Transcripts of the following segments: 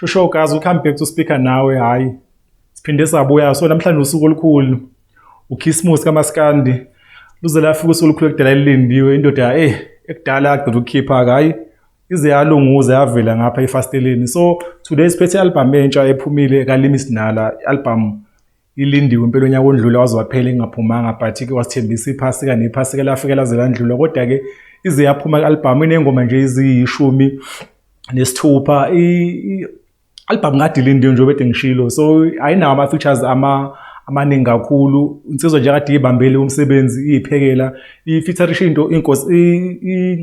Shosho guys, we come back to speaker nawe. Hayi, siphinde sabuya. So namhlanje usuku olukhulu, uKhisimusi kaMaskandi. Luze lafika usuku olukhulu ekudala lilindiwe. Indoda ekudala yagcina ukukhipha, hayi, ize yalunguza yavela ngapha efasteleni. So today siphethe i-album entsha ephumile kaLimit Nala. I-album ilindiwe impela, unyaka ondlula waze waphela ingaphumanga, but-ke wasithembisa iphasika nephasika lafika laze landlula, kodwa-ke ize yaphuma i-album. Iney'ngoma nje eziyi-16. I-album kade ilindiwe njengoba bede ngishilo, so ayinawo ama-features amaningi kakhulu. Insizwa nje kade iyibambele umsebenzi, iyiphekela, i-featurisha into inkosi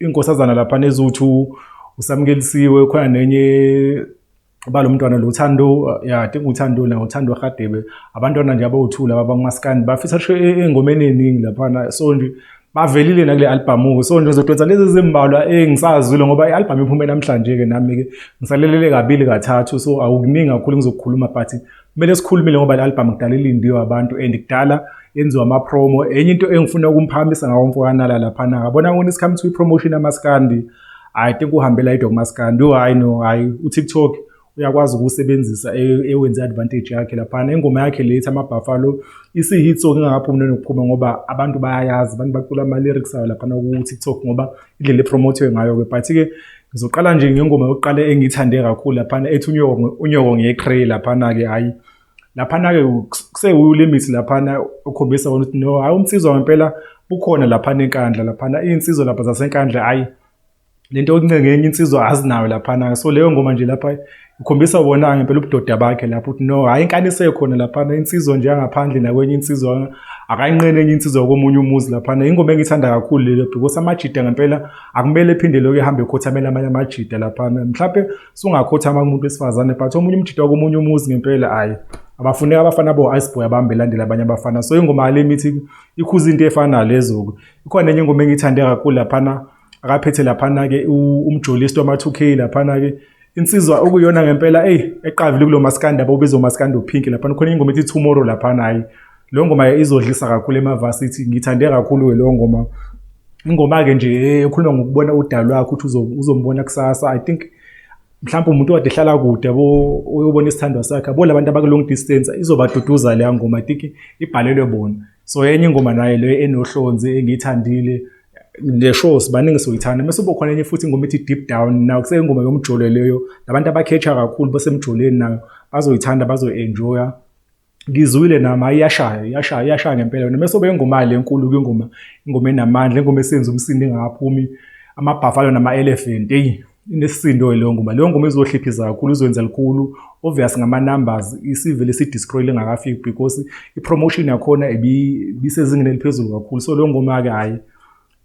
inkosazana laphana eziwu-two, uSamukelisiwe, khona nenye balo mntwana lo Thando, ya, I think uThando la, uThando Radebe. Abantwana nje abawu-two laba bakumaskandi bafeaturishe ey'ngomeni ey'ningi laphana, so nje bavelile nakule album. So nje ngizodonsa lezi ezimbalwa engisazwile ngoba i-album iphume namhlanje-ke, nami-ke ngisalelele kabili kathathu, so akukuningi kakhulu engizokukhuluma, but kumele sikhulumile ngoba le album kudala ilindiwe abantu and kudala yenziwa ama-promo. Enye into engifuna ukumphakamisa ngawo umfokaNala laphana, ngabona when it's come to i-promotion yamaskandi, I think uhambela yedwa kumaskandi. Hhayi no, hhayi, u-TikTok uyakwazi ukuwusebenzisa ewenze advantage yakhe laphana. Ingoma yakhe le ethi Ama-Buffalo isi-hit song ingakaphumi nanokuphuma, ngoba abantu bayayazi, abantu bacula ama-lyrics ayo laphana ku-TikTok ngoba indlela e-promote-we ngayo-ke. But-ke ngizoqala nje ngengoma yokuqala engiyithande kakhulu laphana ethi Unyoko, Unyoko Nge-Cray laphana-ke. Hhayi, laphana-ke kusewuLimit laphana ukhombisa wona ukuthi no, hhayi, umnsizwa ngempela bukhona laphana eNkandla laphana, iy'nsizwa lapha zaseNkandla, hhayi, lento yokuncenga enye insizwa azinayo laphana. So leyo ngoma nje lapha ikhombisa wona ngempela ubudoda bakhe lapho, ukuthi no, hhayi, inkani isekhona laphana, insizwa nje yangaphandle nakwenye insizwa akayinqeni enye insizwa komunye umuzi laphana. Ingoma engiyithanda kakhulu leyo because amajida ngempela akumele ephinde lokhu ehambe ekhothamela amanye amajida laphana. Mhlawumbe sungakhothama kumuntu wesifazane, but omunye umjida wakomunye umuzi ngempela, hhayi, abafuneka abafana bo-ice boy abahambe belandela abanye abafana. So ingoma yaLimit ikhuza into efana nalezo-ke. Ikhona enye ingoma engiyithande kakhulu laphana akaphethe laphana-ke, umjolist wama-2K laphana-ke, insizwa okuyona ngempela eyi eqavile kulo maskandi abawubiza umaskandi upink laphana. Khona ingoma ethi Tomorrow laphana, hhayi, leyo ngoma izodlisa kakhulu emavasithi. Ngiyithande kakhulu-ke leyo ngoma. Ingoma-ke nje ekhuluma ngokubona udalo lwakhe, ukuthi uzombona kusasa. I think mhlawumbe umuntu okade ehlala kude yabo, uyobona isithandwa sakhe yabo, labantu abaku-long distance, izobaduduza leya ngoma. I think ibhalelwe bona. So enye ingoma nayo leyo enohlonzi engiyithandile le show, sibaningi soyithanda. Mase kuba khona enye futhi ingoma ethi Deep Down, nayo kuseyingoma yomjolo leyo. Labantu abakhetha kakhulu basemjolweni nayo bazoyithanda, bazoyi-enjoya. Ngizwile nami, hhayi, iyashaya, iyashaya, iyashaya ngempela yona. Mase kube ingoma le enkulu-ke, ingoma enamandla, ingoma esenza umsindo engakaphumi, Ama-Buffalo Nama-Elephant. Eyi, inesisindo leyo ngoma. Leyo ngoma izohliphiza kakhulu, izoyenza lukhulu obvious ngama-numbers, isivele si-destroy ingakafiki because i-promotion yakhona ibisezingeni eliphezulu kakhulu. So leyo ngoma-ke, hhayi,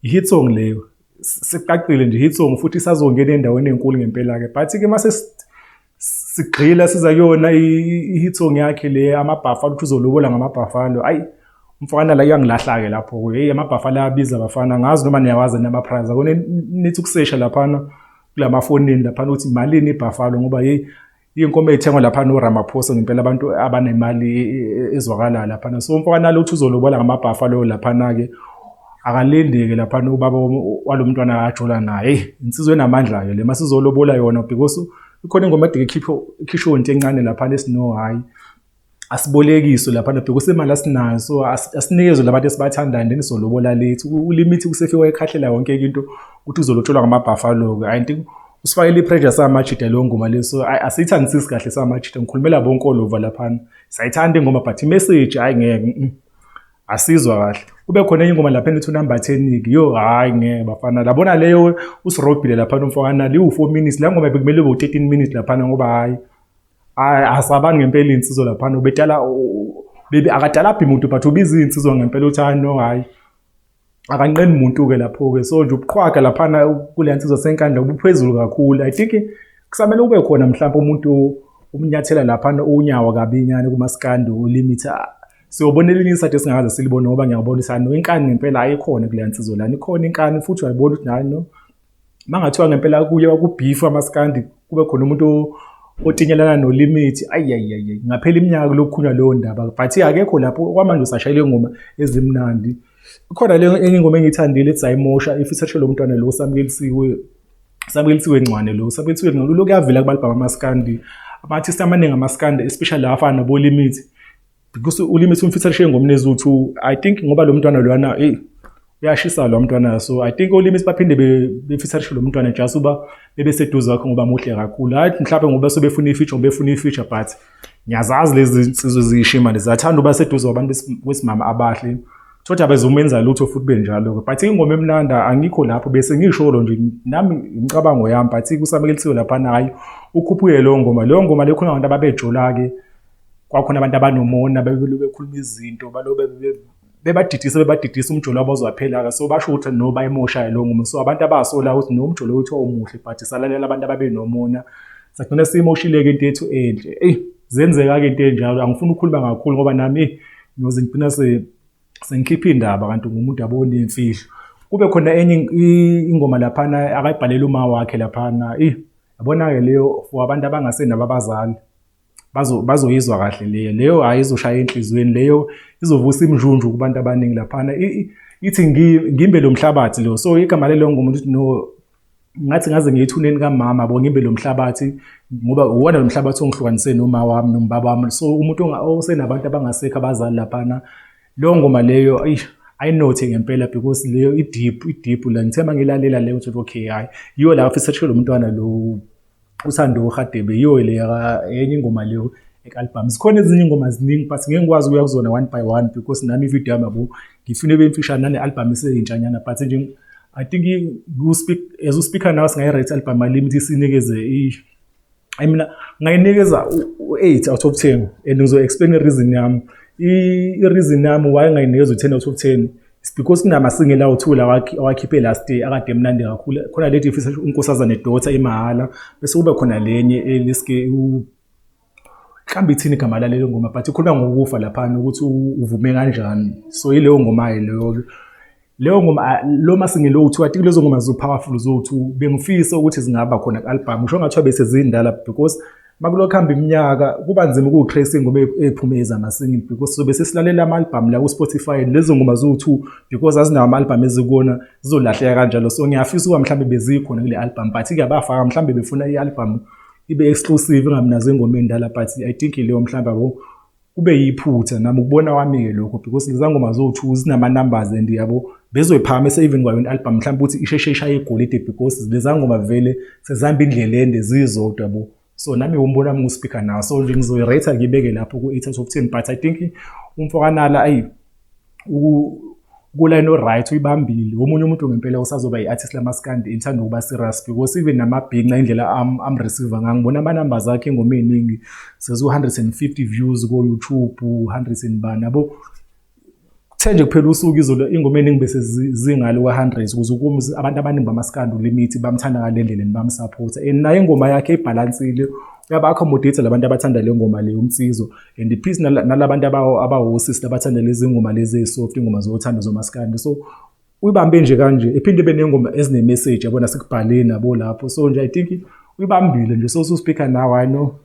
i-hit song leyo, sekucacile nje, hit song futhi isazongena endaweni enkulu ngempela-ke. But-ke mase sigxila siza kuyona i-hit song yakhe le Ama-Buffalo, ukuthi uzolobola ngama-Buffalo, hhayi, umfana la uyangilahla-ke lapho. Hheyi, ama-Buffalo ayabiza bafana, ngazi noma niyawazi nama-price akona, nithi ukusesha laphana kulamafonini laphana ukuthi malini i-buffalo, ngoba yeyi, iy'nkomo ey'thengwa laphana uRamaphosa ngempela, abantu abanemali ezwakalayo laphana. So umfana lo uthi uzolobola ngama-buffalo laphana-ke, akalindeke laphana ubaba walo mntwana ajola naye. Heyi, insizwa enamandla-ke le masizolobola yona, because ikhona ingoma ede ikhishwe into encane laphana esino, hhayi, asibolekiswe laphana because imali asinayo, so asinikezwe labantu esibathandayo, then sizolobola lethu. ULimit kusefike wayikhahlela yonke into ukuthi uzolotsholwa ngama-buffalo-ke. I think usifakele i-pressure samajida leyo ngoma leyo, so asiyithandisisi kahle samajida. Ngikhulumela bonke olova laphana, sayithanda ingoma but i-message, hhayi, ngeke, asizwa kahle. Kube khona enye ingoma lapha ethi Number 10-ke. Yo, hhayi, ngeke bafana, labona leyo usirobhile laphana umfana, liwu-4 minutes la ngoma, bekumele ube u-13 minutes laphana, ngoba hhayi, hhayi, asabani ngempela iy'nsizwa laphana. Ubetala bebe akatalabhi muntu, but ubiza iy'nsizwa ngempela ukuthi hhayi no, hhayi, akanqeni muntu-ke lapho-ke. So nje ubuqhwaga laphana kule nsizwa seNkandla buphezulu kakhulu. I think kusamele kube khona mhlawumpe umuntu umnyathela laphana unyawo kabinyane kumaskandi uLimit. Siyobona elinye isade esingakaze silibone, ngoba ngiyabona ukuthi no, inkani ngempela ayikhona kuleya nsizwa lana, ikhona inkani futhi uyayibona ukuthi hayi no, mangathiwa ngempela kuye ku-beef amaskandi kube khona umuntu otinyelana noLimit, ayi, ngaphela iminyaka kulokhu leyo ndaba. But akekho lapho kwamanje, usashayela ingoma ezimnandi. Ikhona le enye ingoma engiyithandile ethi Sayimosha, ifeature lo mntwana lo Samukelisiwe. Samukelisiwe Ncwane lo, Samukelisiwe Ncwane lo kuyavela kubalibhama amaskandi, ama-artist amaningi amaskandi, especially lawa afana noboLimit, because uLimit umfitharishe engomeni eziwu-two, I think, ngoba lo mntwana lwana, eyi, uyashisa lo mntwana. So I think oLimit baphinde befitharishe lo mntwana just uba bebeseduze kwakhe ngoba muhle kakhulu, hhayi mhlawumbe ngoba sebefuna i-feature, ngoba befuna i-feature, but ngiyazazi lezi nsizwe ziyishimane, ziyathanda uba seduze kwabantu besimama abahle. Thothi abezumenza lutho futhi benjalo-ke, but ingoma emnandi, angikho lapho, bese ngisholo nje nami imicabango yami, but kuSamukelisiwe laphana, hhayi, ukhuphuke leyo ngoma. Leyo ngoma leyo khona abantu ababejola-ke, kwakhona abantu abanomona, bekhuluma izinto, balobe bebadidisa, bebadidisa, umjolo wabo waphela-ke. So basho ukuthi no, bayimosha leyo ngoma. So abantu abasola ukuthi no, umjolo wethu awumuhle, but salalela abantu ababenomona, sagcina siyimoshile-ke into yethu enhle. Eyi, zenzeka-ke into enjalo. Angifuni ukukhuluma kakhulu ngoba nami, eyi, ngiyoze ngigcina sengikhipha indaba kanti ngumuntu yabo onemfihlo. Kube khona enye ingoma laphana akayibhalela uma wakhe laphana, eyi, yabona-ke leyo, for abantu abangasenabo abazali, bazoyizwa kahle leyo. Leyo hhayi, izoshaya enhliziyweni leyo, izovusa imjunju kubantu abaningi laphana. Ithi ngimbe lo mhlabathi lo. So igama lelo ngoma ukuthi no, ngathi ngaze ngiyethuneni kamama bo, ngimbe lo mhlabathi ngoba uwona lo mhlabathi ongihlukanise noma wami nombaba wami. So umuntu osenabantu abangasekho abazali laphana, leyo ngoma leyo, eish, ayinothe ngempela, because leyo i-deep, i-deep la. Ngithe uma ngilalela leyo ukuthi okay, hayi, yiyo la afisa lo mntwana lo uThando Hadebe, yiyo le enye ingoma leyo ek-album. Zikhona ezinye ingoma ziningi, but ngeke ngikwazi ukuya kuzona one by one because nami ividiyo yami, yabo, ngifuna ibe mfishane, nane-album iseyintshanyana. But nje I think ku-speak as u-speaker now, singayi-rate album Limit, sinikeze I mina ngayinikeza u-8 out of 10, and ngizo-explain i-reason yami. I-reason yami why ngayinikeza u-10 out of 10 is because kunama-single awu-two la awakhiphe last day akade emnandi kakhulu. Khona leti ifisa uNkosazane Daughter imahhala, bese kube khona lenye eliske, mhlawumbe ithini igama lalelo ngoma, but ikhuluma ngokufa laphana, ukuthi uvume kanjani. So yileyo ngoma-ke leyo. Leyo ngoma, lo ma-single owu-two, I think lezo ngoma ziwu-powerful zowu-two, bengifisa ukuthi zingaba khona ku-album, ngisho ngathiwa bese zindala, because makulokhu hamba iminyaka kuba nzima ukuwu-trace ingoma ey'phume ezama-single, because sobe sesilalela ama-album la ku-Spotify. Lezo ngoma ziwu-two, because azinawo ama-album ezikuwona, zizolahleka kanjalo. So ngiyafisa ukuba mhlawumbe bezikhona kule album, but-ke abafaka, mhlawumbe befuna i-album ibe exclusive, ingabi nazo ingoma ey'ndala. But I think leyo mhlawumbe, yabo, kube yiphutha, nami ukubona kwami-ke lokho, because leza ngoma zowu-two zinama-numbers and, yabo, bezoyiphakamisa even kwayona i-album, mhlawumbe ukuthi isheshe ishaye igolide, because leza ngoma vele sezihamba indlela ende zizodwa, yabo. So nami umbono wami ngu-speaker nawo. So nje ngizoyi-rate, ngibeke lapho ku-8 out of 10, but I think umfokaNala, ayi, ku-line o-right, uyibambile. Omunye umuntu ngempela usazoba i-artist lamaskandi elithanda ukuba serious, because even namabhinca, indlela am-receive ngayo, ngibona ama-numbers akhe, ingoma ey'ningi seziwu-150 views ko-YouTube, 100 and bani, yabo. Kuthe nje kuphela usuku izolo, ingoma eningi bese zingale kwa-hundreds, ukuze ukuze abantu abaningi bamaskandi uLimit bamthanda ngale ndlela and bamsupport. And naye ingoma yakhe ibhalansile, uyaba-accommodate labantu abathanda le ngoma le umsizo and peace, nalabantu abawosisi abathanda lezi ngoma lezi ezisoft, ingoma zothando zomaskandi. So uyibambe nje kanje, ephinde ibe nengoma ezine-message, yabona, sikubhaleni nabo lapho. So nje I think uyibambile nje. So speaker now, I know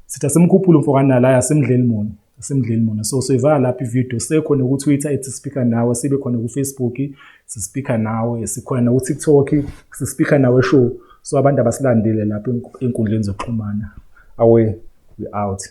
sithi asimkhuphule umfokaNala, asimdleli mona, asimdleli mona. So soyivala lapho ividiyo. Sekhona ku-Twitter @speakernawe, sibe khona ku-Facebook sispeaker nawe, sikhona naku-TikTok sispeaker nawe show. So abantu abasilandele lapho ey'nkundleni zokuxhumana. Awe, we out.